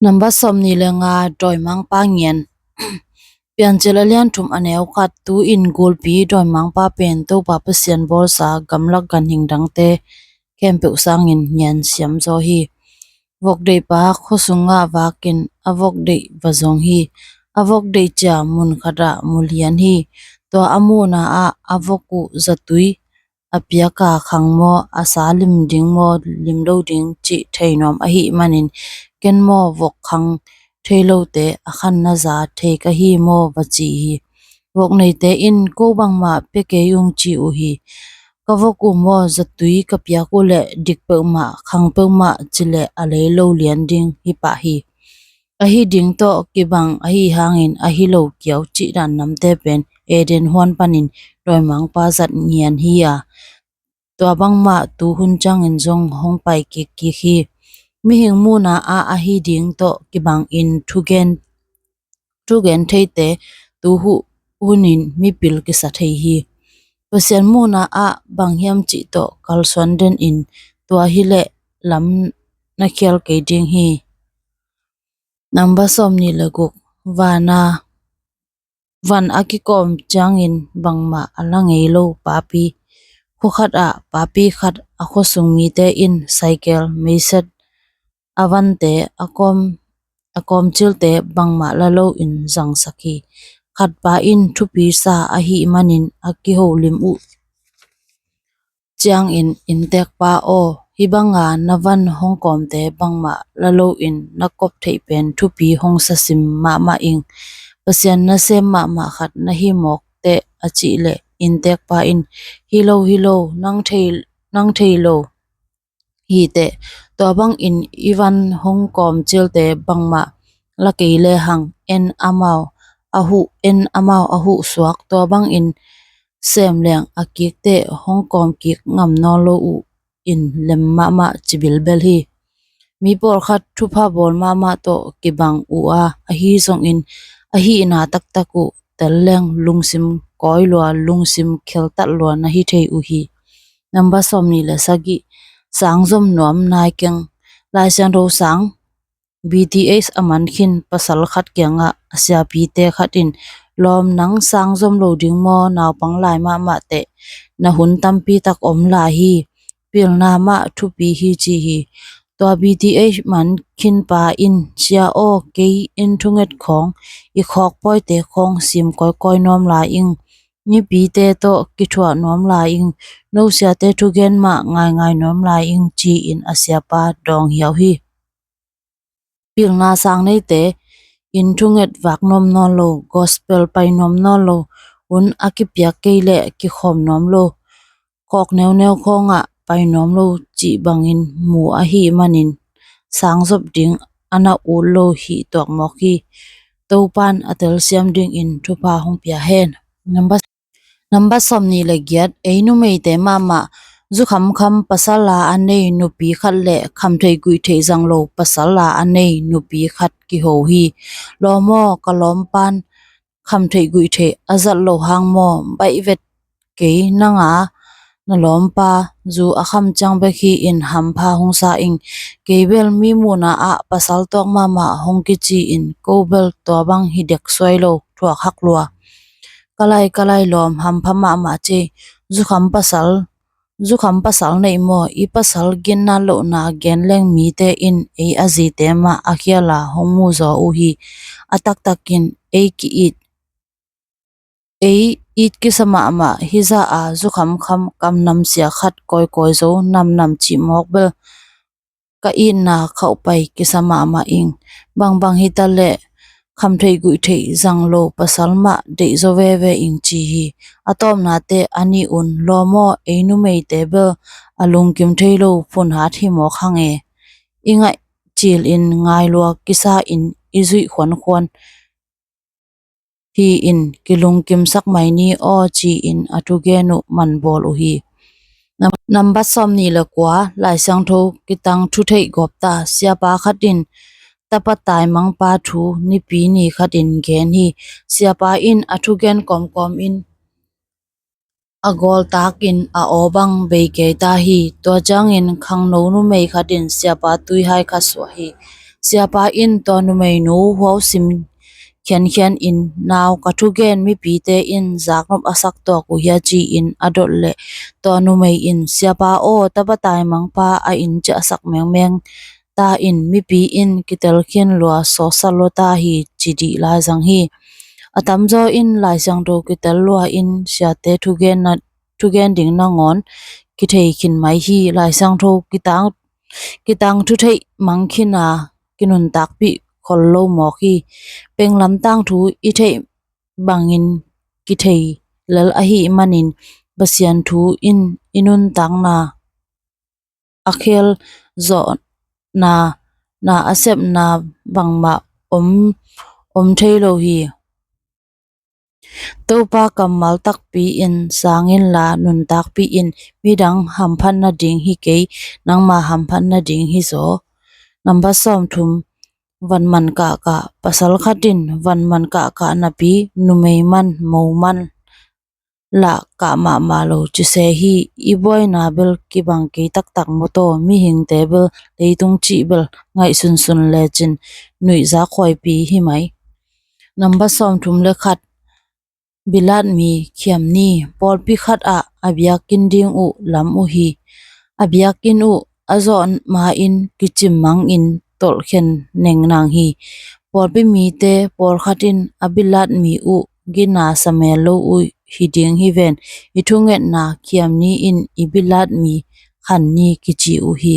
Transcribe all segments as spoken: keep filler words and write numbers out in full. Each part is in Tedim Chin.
Nambat sawmnih le nga, dawimangpa ngian. Piancil a lian thum a neu khat. Tu-in gulpi dawimangpa pen Topa Pasian bawlsa gamlak ganhing dangte khempeuh sangin ngian siamzaw hi. Vokdeihpa khuasungah vakin a vokdeih va zong hi. A vokdeih cia mun khatah mu lian hi. Tua a muhna ah a vok uh zatui a piaka khang maw, a sa lim ding maw, lim lo ding cih thei nuam ahih manin, ken maw vok khang thei lote a khanna za thei ka hi maw, va ci hi. Vok neite in, ko bangmah pia kei ung, ci uh hi. Ka vok uh maw zatui ka piak uh leh dik peuhmah, khang peuhmah cileh a lei lo lian ding hi pah hi. Ahi ding tawh kibang ahi hangin ahi lo kiau cih dan namte pen Eden huan panin dawimangpa zat ngian hi a, tua bangmah tuhun ciangin zong hong pai kikkik hi. Mihing muhna ah ahi ding tawh kibangin thugen, thugen theite tuhu hunin mipil kisa thei hi. Pasian muhna ah bang hiam cih tawh kalsuan denin tua hileh lam na khial kei ding hi. Nambat sawmnih le guk. Vana, van a kikawm ciangin bangmah a la ngei lo papi. Khua khatah papi khat a khuasung mite in saikel, meiset, a vante a kawm, a kawmcilte bangmah la loin zangsak hi. Khatpa in thupi sa ahih manin a kiholim uh ciangin inntekpa aw, hih banga na van hong kawmte bangmah la loin na kop theih pen thupi hong sasim mahmah ing. Pasian nasem mahmah khat na hi mawk teh, a cih leh inntekpa in, hi lo, hi lo, nang thei, nang thei lo hi teh. Tua bangin i van hong kawmcilte bangmah la kei lehang en amau a huh, en amau a huh suak. Tua bangin sem leng a kik teh, hong kawm kik ngam nawn lo uh in lem mahmah ci bilbel hi. Mi pawlkhat thupha bawl mahmah tawh kibang uh a, ahi zongin a hihna taktak uh tel leng lungsim kawi lua, lungsim kheltat lua na hi thei uh hi. Nambat sawmnih le sagih. Sangzom nuam nai keng. Lai Siangtho sang, B T H a man khin pasal khat kiangah a siapite khat in, lawm, nang sangzom lo ding maw? Naupang lai mahmah teh, na hun tampi tak om lai hi. Pilna mah thupi hi, ci hi. Tua B T H man khinpa in, sia aw, kei in thunget khawng, i khawk pawite khawng sim kawikawi nuam lai ing. Mipite tawh kithuah nuam lai ing. No siate thugen mah ngaingai nuam lai ing, ci-in a siapa dawng hiau hi. Pilna sang neite in thunget vak nuam nawn lo, gospel pai nuam nawn lo, hun a kipiak kei leh kikhawm nuam lo, khawk neuneu khawngah pai nuam lo cih bangin mu ahih manin sangzop ding a na ut lo hi tuak mawk hi. Topan a telsiam dingin thupha hong pia hen. Nambat, nambat sawmnih le giat. Ei numeite mahmah, zu khamkham pasal la a nei nupi khat le khamtheih guihtheih zang lo pasal la a nei nupi khat kiho hi. Lawm aw, ka lawmpan khamtheih guihtheih a zat lo hang maw, baih vet kei nanga na lawmpa zu a kham ciang bek hi-in hampha hong sa ing. Kei bel mi muhna ah pasal tawk mahmah hong kici-in ko bel tua bang hi dek suai lo, thuak hak lua. Ka lai, ka lai lawm, hampha mahmah cei. Zukham pasal, zukham pasal neih maw? I pasal ginna lohna gen leng mite in ei a zite mah a khiala hong muzaw uh hi. A taktakin ei ki-it, ei it kisa mahmah hi zah a, zukhamkham kam namsia khat kawikawi zo namnam cih mawk bel ka itna khauhpai kisa mahmah ing. Bangbang hitaleh khamtheih guihtheih zang lo pasal mah deih zaw veve ing, ci hi. A tawpnate a nih un, lawm aw, ei numeite bel a lungkim thei lo phunhat hi mawk hang e. I ngaih cilin ngai lua kisa-in i zuih khuankhuan hi-in kilungkimsak mai ni aw, ci-in a thugen uh manbawl uh hi. Nam-, nambat sawmnih le kua. Lai Siangtho kitang thu theih gawp ta. Siapa khat in tapa taimangpa thu Nipi ni khatin gen hi. Siapa in a thugen kawmkawm in a gawltakin a aw bang bei kei ta hi. Tua ciangin khangno numei khatin siapa tuihai khat suah hi. Siapa in tua numeinu huausim khiankhian in, "Nau, ka thugen mipite in zaknop a sak tuak uh hia?" ci-in a dot leh, tua numei in, "Siapa aw, tapa taimangpa a inn ciah a sak mengmeng ta in, mipi in kitelkhian lua sawsa lua ta hi," ci dih laizang hi. A tamzaw in Lai Siangtho kitel lua in siate thugen na, thugen ding nangawn kithei khin mai hi. Lai Siangtho kitang, kitang thutheih mang khin a, kinuntakpih khol lo mawk hi. Penglam tangthu i theih bangin kithei lel ahih manin Pasian thu in i nuntakna a khel zawhna, na a sepna bangmah om, om thei lo hi. Topa kammal takpi in sang inla nuntakpih in, midang hamphat nading hi kei, nangma hamphat nading hi zaw. Nambat sawmthum, van man kahkah. Pasal khat in van man kahkah napi numei man, mo man lah kah mahmah lo ci se hi. I buaina bel kibang kei taktak maw taw, mihingte bel leitung cih bel ngaih sunsun lecin nuihzak khuaipi hi mai. Nambat sawmthum le khat, bilat mi khiam ni. Pawlpi khat ah a biakinn ding uh lam uh hi. A biakinn uh a zawh ma-in kicim mangin tolhkhen nengnang hi. Pawlpi mite pawlkhat in a bilat mi uh gina samel lo uh hi ding hi ven. I thungetna khiam ni in i bilat mi khan ni kici uh hi.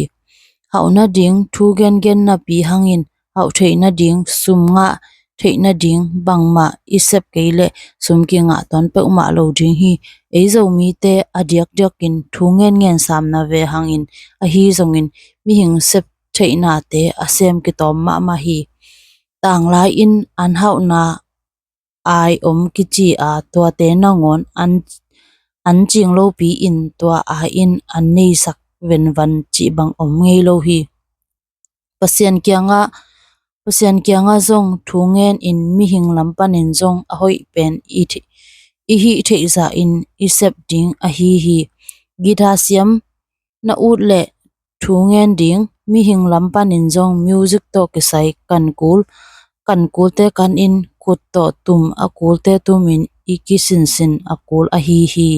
Hauh nading thu gengen napi hangin hauh theih nading, sum ngah theih nading bangmah i sep kei leh sum kingah tawn peuhmah lo ding hi. Ei Zomite a diakdiakin thu ngenngen samna ve hangin ahi zongin mihing sep theihnate a sem kitawm mahmah hi. Tanglai in an hauhna ai om kici a, tuate nangawn an, an cing lopi in tua ai in an neisak venvan cih bang om ngei lo hi. Pasian kiangah, Pasian kiangah zong thu ngen in mihing lam panin zong a hoih pen i, i hih theih zahin i sep ding ahi hi. Guitar siam na ut leh thu ngen ding, mihing lam panin zong music tawh kisai kan kul, kan kulte kan in khut tawh tum a kulte tumin i kisinsin a kul ahi hi.